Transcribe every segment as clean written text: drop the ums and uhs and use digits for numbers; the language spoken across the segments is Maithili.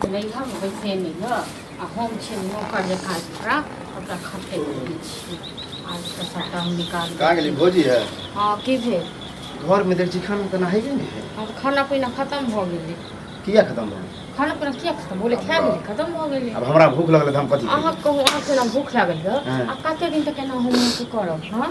अहाँके नैहरमे बैसे नहि यऽ आ हम छी नौकर जकाँ ओकरा ओकरा खटैत रहै छी। आज तऽ सबटा हम निकाल। कहाँ गेली भौजी है? हँ, की भेल? घर में देख छी खाना ताना है कि नहीं है? हँ, तऽ खाना पीना खतम भऽ गेलै। किया खत्म भऽ गेल? खाना पीना किया खतम बोले? खा गेलै, खतम भऽ गेलै। अब हमरा भूख लगल तऽ हम कथी अहाँ कहू, अहाँके केना भूख लागल यऽ? हँ। आ कते दिन तक एना हम अथी करब? हँ,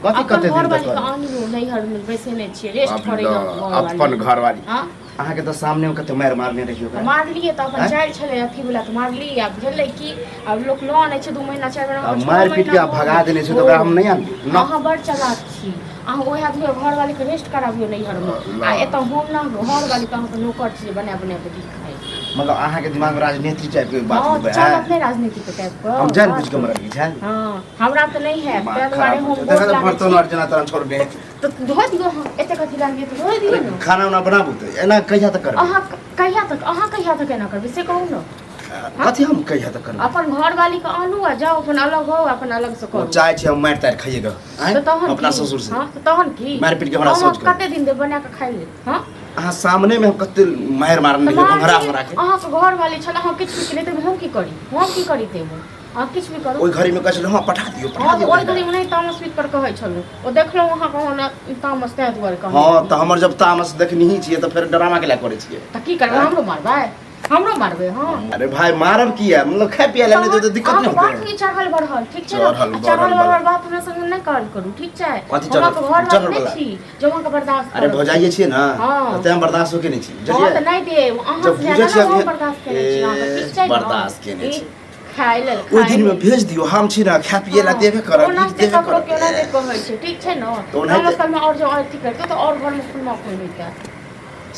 कथी? अपन कते दिन तक घरवाली के करब? आनियो नैहरमे बैसेने छियै, रेस्ट अब करै ल, अपन घरवाली। हँ। अहाँके तऽ सामने कते मारि मारने रहियो ओकरा। मारलियै तऽ अपन आँय? चालि छलै अथी वला तऽ मारलियै। आब भेलै की, आब लोक लऽ आनै छै 2 महीना, 4 महीना। आ 6 मारि पीट के महीना आ भऽ भगा गेल। देने छै तऽ ओकरा हम नहि आनबै न। अहाँ बड़ चालाक छी। अहाँ ओएह दुआरे घरवालीके रेस्ट कराबियौ नैहरमे आ एतऽ हम ने घरवालीके अहाँके नौकर छी जे बना बना कऽ दी खाइ। मतलब अहाँके दिमाग में राजनीति टाइप के बात हँ। होबै चलत है? नहि राजनीतिके टाइपके। हम जान बुझ के मरल छै। हँ, हमरा तऽ नहि हैत। दिमाग ताहि दुआरे खराब हम हो छै। देखा गोर तऽ लागै बर्तन छी। आर जेना तेना छोड़ने। तऽ धो दियौ अहाँ, एते कथी लागैए? तऽ धो दियौ ने। खाना उना बनाबू तऽ एना कहिया तक करबै? अहाँ कहिया तक, अहाँ कहिया तक एना करबै से कहू ने। कथी हम कहिया तक करबै? अपन घरवाली के आनू आ जाउ, अपन अलग हो, अपन अलग से ओ करू। चाहे छी हम मारि तारि खाइएगा आँय? तऽ तहन अपना की? ससुर से हँ, तऽ तहन की? मारि पीट के हमरा हम सोच करू। कते दिन देब बना कऽ खाइ लेल? हँ। अहाँ सामने में हम कते मारि मारने तऽ रहियै भंगरा मारलियै, भंगरा के। अहाँके घरवाली छल, अहाँ किछु भी केलियै तऽ हम की करी? हम की करी? ताहिमे अहाँ किछु भी करू। ओहि घड़ी में कहै छलै हँ, पठा दियौ, पठा हँ, दियौ। ओहि घड़ी नहि तामस पीत पर कहै छलहुँ। ओ देखलहुँ अहाँके ओना तामस, ताहि दुआरे कहलहुँ। हँ, तऽ हमर जब तामस देखनिही छियै तऽ फेर ड्रामा के लए करै छियै? तऽ की करबै? हमरो मारबै? हमरो मारबै? हँ। अरे भाई, मारब किया? मतलब खाय पिए ला नहि देबै तऽ दिक्कत नहि अहाँके बात होतै? की चढ़ल बढ़ल, ठीक छै ने? चढ़ल आ चढ़ल बढ़ल बढ़ल बात हमरा संगे नहि करल करू, ठीक छै? कथी हम चढ़ल- अहाँके घर चढ़ल नहि बला? छी जे अहाँके बर्दाश्त अरे करब। भौजाइए छियै ने। हँ। तऽ तें बर्दाश्त होके नहि छी। हँ, बुझलियै? तऽ नहि देब अहाँ जब से बुझै ज्यादा छियै ने हम अभी- बर्दाश्त केने छी अहाँके, ठीक छै ए, ने? बर्दाश्त केने ई छी। खाय लेल ओहि खाय दिन में लेल। भेज दियौ, हम छी ने, खाय पिए ला देबे करब। ओना ई देबे ककरो करब। केना नहि कहै छै, ठीक छै ने? तऽ ओनाहिते- तामस कालमे आओर जो अथी करितौ तऽ आओर घरमे खुलमा खुल होइतै।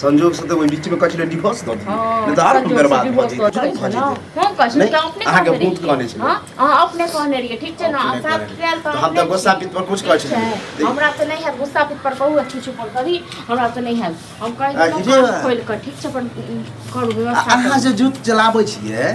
संजोग से तऽ ओहि बीच में कहै छलै डिवोर्स दऽ दियौ, हँ, नहि तऽ आर संजोग से बर्बाद भऽ डिवोर्स जैतै, दऽ दै भऽ छै ने। जैतै। हम कहै नहि, छलियै, अपने अहाँके कहने बहुत रहियै। कहने छलै। हँ, अहाँ अपने कहने रहियै, ठीक छै ने? अपने आ साथ कहने खायल तऽ तऽ हम तऽ अपने गुस्सा छी। पित्त पर कुछ कहै ठीक छलियै। छै, हमरा तऽ नहि हैत गुस्सा पित्त पर कहू आ किछु पर करी, हमरा तऽ नहि हैत। हम कहि आ, देलहुँ जे- कान खोलि कऽ, ठीक छै? अपन करू आ व्यवस्था अहाँ करू। जे जूत चलाबै छियै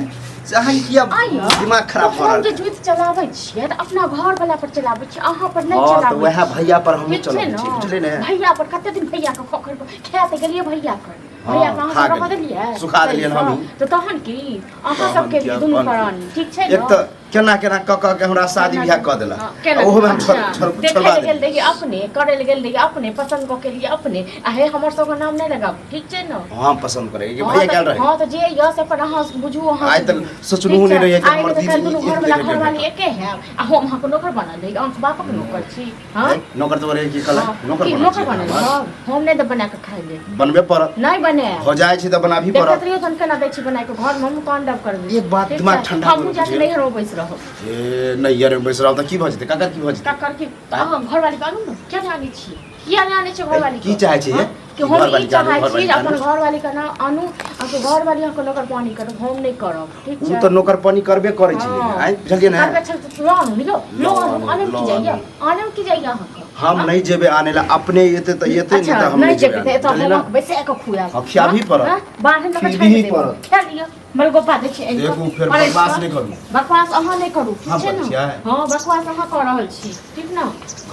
से अहाँके किया आइयो, दिमाग खराब तऽ भऽ हम रहल जे है? जूत चलाबै छियै तऽ अपना घर वाला पर चलाबै छियै, अहाँ पर नहि हँ, तऽ चलाबै वएह छियै। भैया पर हमहूँ ठीक छै चलबै ने? छियै, बुझलियै ने? भैया पर कते दिन भैया के खखर खाए तऽ गेलियै भैया के। हँ, भैया के अहाँ खा सब रहऽ गेलियै। देलियै? सुखा देलियनि सहीसँ? हमही। तऽ तहन की? अहाँ तहन सबके की, दुनू अपन की? प्राणी, ठीक छै एक ने? तऽ केना केना कऽ कऽ के हमरा शादी बियाह कऽ देलक। हँ, केना? आ ओहोमे हम छोड़ अच्छा, छोड़ देखै छोड़बा लए गेल देलियै। रहियै अपने, करै लए गेल रहियै अपने, पसन्द कऽ के लिए अपने। आ हे, हमर सबके नाम नहि लगाबू, ठीक छै ने? हम पसन्द करै कि हँ भैया तऽ गेल रहे। हँ, तऽ जे यऽ से अपन अहाँ बुझू, अहाँ आइ तक बुझू। सोचलहुँ ठीक नहि छै? रहियै कि आइ हमर तऽ दिल काल्हि दुनू ई घरवला देखे के घरवाली भेटत। एके हैब आ हम अहाँके नौकर बनल रही, अहाँके बापक नौकर छी? हँ। ए, नौकर तो रहे की कहलक? हँ, नौकर की बनल नौकर छियै बनल हमर? रहब? हम नहि तऽ बना कऽ खाइ ले बनबे पड़त। नहि बनायब। हो जाइ छै तऽ बनाबही देखैत पड़त। रहियौ तहन केना दै छी बना कऽ घरमे, हमहूँ तांडव करबै। एक बात ठीक दिमाग छै? ठंडा हमहूँ करू जाके बुझलियै? नैहरमे बैस रहब। ए, नैहरमे बैस रहब तऽ की भऽ जेतै? ककर की भऽ जेतै? ककर की? तऽ अहाँ घरवाली के आनू ने। किया नहि आनै छियै? किया नहि आनै छियै घरवाली की चाहै छियै? हँ? कि हम घरवाली ई के आनू, चाहै छी घरवाली जे के अपन आनू। घरवाली के ना आनू, अहाँके घरवाली अहाँके नौकर पानी करत, हम नहि करब, ठीक ओ छै? तऽ नौकर पानी करबे करै छलै। हँ। आँय, बुझलियै ने? करबै छल तऽ लऽ आनू ने यौ, लऽ लऽ आनू। आनू, आनैमे की लऽ जाइए? आनू। आनैमे की जाइए अहाँके? हम नहि जेबै आनै लए, अपने एतै तऽ एतै, नहि अच्छा तऽ हम नहि नहि जेबै जेबै तऽ आनै एतऽ लए, हम बुझलियै ने? अहाँके बैसा कऽ खुआएब। हँ, खियाबही पड़त। हँ, बाहर लऽ कऽ खियाबही छाँटि देब। पड़त। खा लिअ, मलगोपा दै छी आनि कऽ। देखू, फेर परसि बकवास कऽ। नहि करू। बकवास अहाँ नहि करू, ठीक हम छै करै ने? छियै? हँ, बकवास अहाँ कऽ रहल छी, ठीक ने?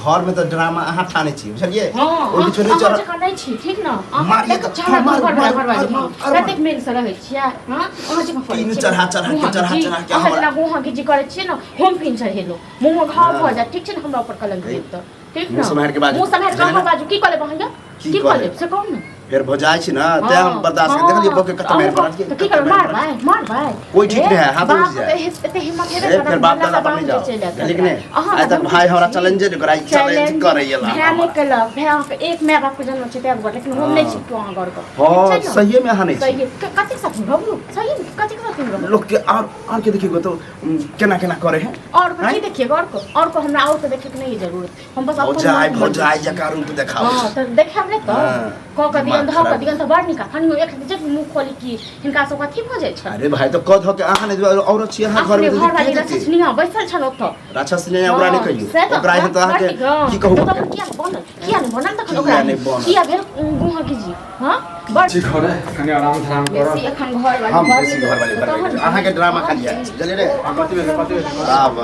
घरमे तऽ ड्रामा अहाँ ठानै छियै, बुझलियै? हँ। ओहि बीचमे नहि अहाँ चढ़ जकाँ नहि छी, ठीक ने? अहाँ मारिए देखो, तऽ- चढ़ा मारू, घर मारू, घरवाली, मारू, हँ, मारू। कतेक मेल से रहै छियै? हँ, अहाँ जकाँ करै तीनू छियै? चढ़ा चढ़ा के, मुँह चढ़ा घिची, चढ़ा के अहाँ हमरा- जेना मुँह घिची करै छियै ने, हम फिन चढ़ेलहुँ, मुँहमे घाव हँ। भऽ जायत, ठीक छै ने? हमरा ऊपर कलंक देब तऽ ठीक ने? मुँह सम्हारि के बाजू। मुँह सम्हारि के बुझलियै अहाँ ने? बाजू। की कऽ लेब अहाँ यौ? की की कऽ कऽ लेब? लेब से कहू ने। फेर भऽ जाइ छै ने, तें हम बर्दाश्त नहि देखलियै बौके कते मारि पड़ल। तऽ की करबै? मारबै, मारबै? कोइ ठीक नहि है, हाथ उठि बाप जाए। तऽ एते हिम्मत हेबे ए, करत, फेर बाप मरला दादा पर बाप नहि जे जाओ। चलि आयत। बुझलियै कि नहि? अहाँ आइ तक धमकी भाय हमरा छी। चैलेंजे नहि करै, चैलेंज करै एला भाय नहि हमरा। केलक, भाय अहाँके एक माय बाप के जन्म छै तैं दुआरे, लेकिन हम नहि छी केओ अहाँ घर के। हँ। ठीक छै ने? सहिए में अहाँ नहि छी। सहिए कथी साथ में रहू? सही में कथी साथ में रहू? लोक के और के देखियौ तो केना केना करे है। और को आँय? की देखिए? और को, और को हमरा और को देखे के नहीं है जरूरत। हम बस अपन भौजाइ मन भौजाइ बनबै छी। जकाँ रूप देखाबै हँ, छै। तऽ देखायब नहि तऽ हँ, कऽ कऽ दियन दिमाग धऽ कऽ खराब। दियन तऽ बड़ नीक। कनियो एक जब मुँह खोली कि हिनका सबके अथी भऽ जाइ छनि। अरे भाई, तऽ कऽ धऽ के अहाँ नहि औरत छी अहाँ अपने घरमे घर वाली तऽ राक्षस निया बैसल छल ओतऽ। राक्षस ने ओकरा नहि कहियौ। से तऽ ओकरा एहन तऽ बड़ अहाँके नीक, हँ। की कहू? तऽ तखन किया नहि बनल? किया नहि बनल तखन किया ओकरा? नहि बनल? किया भेल गुहा की जी? हँ। बड़ छी घरे कनि आराम धराम कर। बेसी एखन घर वाली हम बेसी घर वाली बनबै छी। अहाँके ड्रामा खाली आयल छै, बुझलियै रे? कथी भेलै, कथी भेलै? आब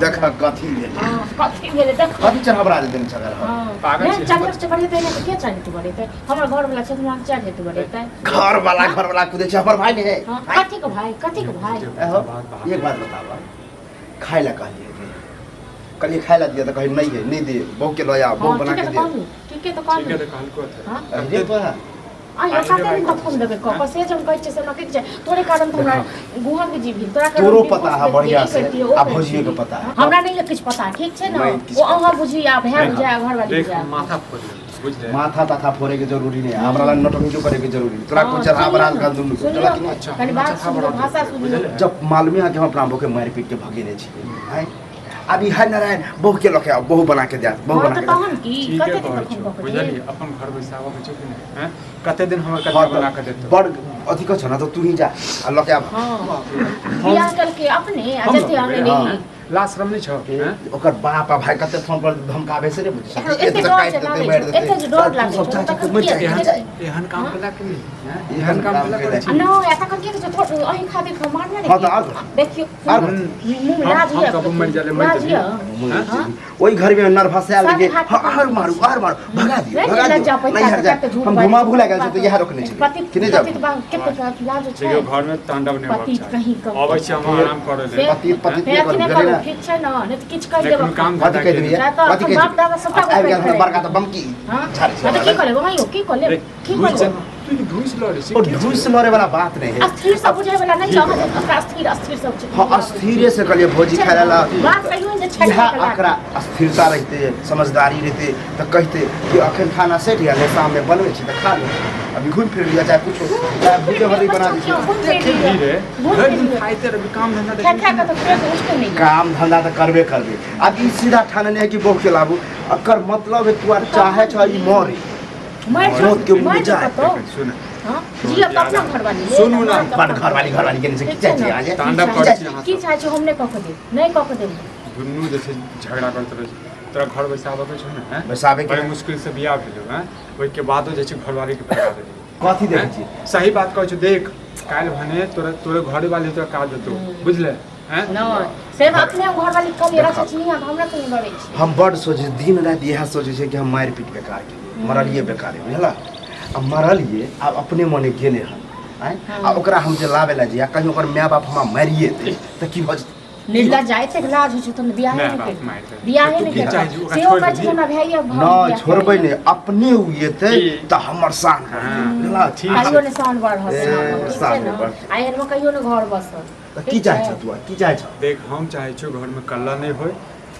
देख कथी भेलै। हँ, कथी भेलै देख। कथी चढ़बरा देने छल? हँ। पागल नहि छी। चढ़ चढ़ेतै नहि तऽ के चढ़ेतै बढ़ेतै? हमर घर वाला छै, हमरा चढ़ेतै बढ़ेतै? घर वाला घर वाला कुदै छै, हमर भाई नहि है। हँ, कथी के भाई, कथी के भाई? एहो, एक बात बताबऽ, खाय लए कहलियै रे, कहलियै खाय लए दिअ तऽ कहै नहि है, नहि दे, बहू के लऽ आउ, बहू हँ बना ठीके के तऽ दे। कहलू, ठीके तऽ ठीके कहलू। तऽ कहलको थे। हँ। अरे बा आ यो कते दिन तक फोन देबै कऽ कऽ से जे हम कहै छियै से हमरा की छै? तोरे कारण तऽ हमरा गुहा के जीवी तोरा कारण तोरो हम पता है डिवोर्स बढ़िया करितियै, से, ई करितियै, ओ आ करितियै। भौजियो के पता है। हमरा नहि किछु पता, ठीक छै ने? नहि किछु ओ अहाँ बुझी आ भाय बुझाय आ घरवाली देख बुझाय। माथा फोड़ लेबै, बुझले? माथा ताथा फोड़े के जरूरी नहीं है, हमरा लग नौटंकी करे के जरूरी नहीं। तोरा हँ, कुछ चढ़ा बढ़ा सुनियौ कर ने, दुनू सुनियौ, चला कि नहीं? अच्छा, कनि बात अच्छा, सुनियौ, भाषा सुनियौ। बुझले? जब मालूमे है कि हम अपना बहू के मारि पीट के भगेने छी, आँय? आब ई है नारायण, बहू के लऽ के आउ, बहू बना के देत, बहू हँ बना तऽ के देत। तहन की ठीके कते दिन कहै तक छौ, फोन कऽ कऽ बुझलियै? अपन घर बैसाबऽ के छौ कि नहि? हैं? कते दिन हमर हँ कनिया तऽ बना के देतौ? बड़ अथी कह छौ ने तऽ तू ही जा आ लऽ के आब। हँ, बाप रे बाप। बियाह केलकै अपने आ हम जते आने लऽ नहीं। लेबै? लाज शरम नहि छौ? हैं? ओकर बाप आ भाई कते फोन पर धमकाबै से नहि बुझै एते छी, एते डर काटि जे देतै, लागै मारि छौ, देतै। एते जे डर तू लागै सब छौ, चाची तखन के मरि किया जाइ, एहन मरि जाइ। एहन काम केला कि नहि? हैं? एहन एहन काम काम केला केला। करै छी? नहि, आ तखन की कहै छै, अही खातिर हम मारने हँ तऽ रहियै। आर देखियौ, आर मुँह में हम लाज हम यऽ, कबो मरि जाले मरि लाज जेबही। यऽ। हैं? ओहि घर में नर्वस आयल सब के हाथ हाँ, आर मारू, आर मारू, भगा दियौ, नहि भगा लज्जा दियौ, पैसा नहीं हट कते जाए। झूठ हम बाजै घुमा छै, भुला गेल छै तऽ इएह रोकने छलियै पति कि नहि जाउ? पति कते लाज छै। देखियौ, घर में तांडव नहि पति होबाक चाही। कहीं कम। अबै छी हम आराम करै से लेल। पति पति फेर नहि अथी करू, नहि बुझलियै करू, ने? ठीक छै ने? नहि तऽ किछु कहि नहि देब कोनो काम कथी धंधा कहि के देबै? जाय तऽ कथी अपन कहि बाप देबै? दादा सबटा आबि गेल उखाड़ि हमर बड़का तऽ बमकी हँ छाड़ै छै हँ तऽ की हमरा। कऽ लेब अहाँ यौ, की कऽ लेब, देख, की कऽ घुसि लेब? जा, तू घुसि लड़ै छी ओ की? ढूस लड़े वाला बात नहीं है। अस्थिर सब बुझै वाला नहि छै अहाँ जे, ओकरा अस्थिर अस्थिर सब छै। हाँ, अस्थिरे से कहलियै भौजी खाय ला। बात कहियो जे छठि इएह अकरा अस्थिरता रहिते, समझदारी रहिते तऽ कहिते कि अखन खाना सठि गेल है, शाममे बनबै छी तऽ खा ले, अभी घुमि फिर लिअ, चाहे कुछो, चाहे भूखे भरी बना दै छी। खेबही रे? भरि दिन खाइते रहबी, काम धंधा खा देखबी। खा कऽ तऽ पेट उठते नहि। काम धंधा तऽ करबे करबे। आब ई सीधा ठानने है कि बहू के लाबू, अकर मतलब है तू आर चाहे छ ई मरे मरि मौत के मुँह मरि जाए। कतौ। सुन। हँ, जियब तऽ अपना घरवाली लेल, सुनू ना, मरब तऽ बड़ अपना। घरवाली घरवाली के से ठीक खींचै छै छी ने? अहाँ जे। तांडव करै छी अहाँ की सब। चाहै छी? हम नहि कऽ कऽ देब, नहि कऽ कऽ देब। दुनू जे छै झगड़ा करैत रहै छै। तोरा घर बैसाबऽ के छौ ने? हैं? बैसाबे के बड़ी है। मुश्किल से बियाह भेलौ हैं, ओहिके बादो जे छै घरवाली के भगा देली। कथी देखै छी? सही बात कहै छौ। देख, काल्हि भने तोरा तोरे घरे वाली तोरा काज देतौ, बुझले? हैं? नहि, से तऽ अपने घरवाली कहलियै रखै छी नहि, हमरा से नहि लड़ै छी। हम बड सोचै दिन राति इएह सोचै छियै कि हम मारि पीट बेकार केलियै, मरलियै बेकारे, बुझलऽ? आ मरलियै, आब अपने मने गेलै हन, आँय? आ ओकरा हम जे लाबै लए जइयै, कहीं ओकर माय बाप हमरा मारिए दे तऽ की भऽ जेतै? निर्लज जाए एतेक लाज होइ छै तऽ बियाहे माय नहि बाप केलकै। मारि देतै। बियाहे तू नहि की केलकै। चाहै छी? ओकरा सेहो छोड़ि कहै छै देबही? हमरा भाइये नहि छोड़बै नहि, अपने ओ एतै की? तऽ हमर शान बढ़तै, हँ, बुझलऽ? ठीक छै। कहियो नहि शान बढ़त, ए, ठीक छै शान ने? बढ़तै। आ एहनमे कहियो नहि घर बसत। तऽ की चाहै छह तू? की चाहै छह? देख, हम चाहै छियौ घरमे कल्ला नहि होय,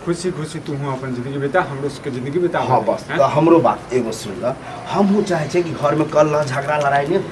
खुशी खुशी तूहूँ अपन जिंदगी बिता, हमरो सबके जिंदगी बिता। हँ बस, तऽ हमरो बात एगो सुनि लऽ। हमहूँ चाहै छियै कि घरमे कल्ला झगड़ा लड़ाइ नहि हो।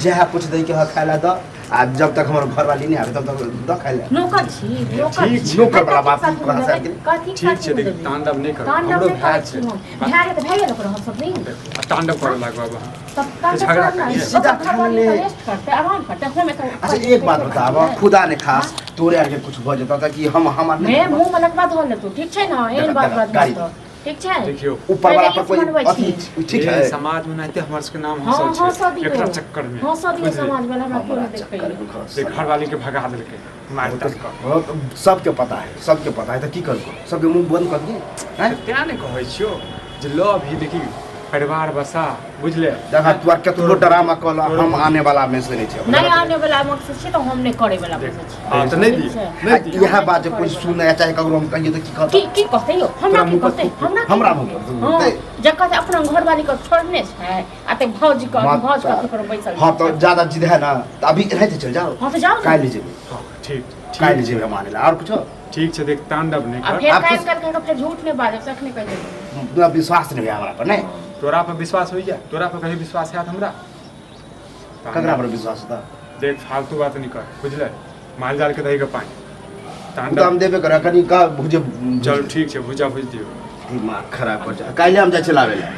जएह कुछ दैके हऽ खाय लए दऽ, आ जब तक हमर घरवाली नहि आबे तब तक दऽ खाय लए। नौकर छी, नौकर ठीक छी। छै। नौकर वाला बात कथी तोरा से आबि गेलै। कथी ठीक छै, कथी देख, देबै? तांडव नहि करू। तांडव हमरो नहि भाय करै छै। छी हम। भए गेल तऽ भए गेल, ओकरा हम सब नहि। देख, आ तांडव करऽ लागब आब अहाँ। तब तांडव झगड़ा करब ने। करियै। सीधा ओकर घरवाली ठानने। तऽ रेस्ट करतै, आराम करतै, हम एतऽ अच्छा, एक बात बताब, खुदा ने खास तोरे आरके कुछ भऽ जेतौ तऽ की हम हमर मे नहि मुँह में लटवा धऽ लेतौ, ठीक छै ने? एहन बात देखा, बात गाड़ी। तऽ ठीक छै। देखियौ, ऊपर वाला पर कोई मनबै छी। अथी ठीक ये है। समाज में नाते हमर सबके नाम हँ, हंसल हँसऽ छै दियौ। एकरा चक्कर में। हँसऽ दियौ बुझलियै? समाज वाला, हमरा केओ हमरा नहि चक्कर देखैया। में घर से घरवाली के भगा देलकै मारि तारि कऽ। हाँ, तऽ सबके पता है, सबके पता है, तऽ की करबो? सबके मुंह बंद कर दिए हैं? तें ने कहै छियौ जे ल अभी देखी परिवार बसा, बुझले? देखा, तू आर केतबो ड्रामा कऽ लऽ, हम आने वाला में से नहीं छै। नहि आने वाला मकसद छै तऽ हम नहि करे वाला देख, मकसद छै। हँ तऽ नहि ठीक दी छै। आ नहि दी। इएह बात जे कोई सुने चाहे ककरो हम कहिए तऽ की कहतै? की की कहतै यौ हमरा? तोरा की मुँह पर कहतै थूक। हमरा? की हमरा कहतै? मुँह पर थूक हँ देतै। जकर अपना घरवाली के छोड़ने छै आ ते भौजी के भौज के अथी पर बैसल हाँ छै। तऽ ज्यादा जिद है ना तऽ अभी एनाहिते चल जाओ। हँ तऽ जाउ ने। काल्हि जेबै। हँ ठीक। काल्हि ठीक। जेबै हम आने ला, आओर कुछो? ठीक छै, देख, तांडव नहि आ कर। फेर आब काल्हि काल्हि कहि कऽ फेर झूठ नहि बाजब, से अखने कहि देबै। तोरा विश्वास नहि होइए हमरा पर? नहि तोरा पर विश्वास होइया? तोरा पर कहीं विश्वास हैत हमरा? ककरा पर विश्वास होता? देख, फालतू बात नहीं कर, बुझले? माल जाल के दही के पानी ओ तऽ तांडव हम देबे करब, कनि का भुजे। चल ठीक छै, भुजा भुज दियौ। दिमाग खराब कर जा। काल्हि हम जाइ छियै लाबै लए।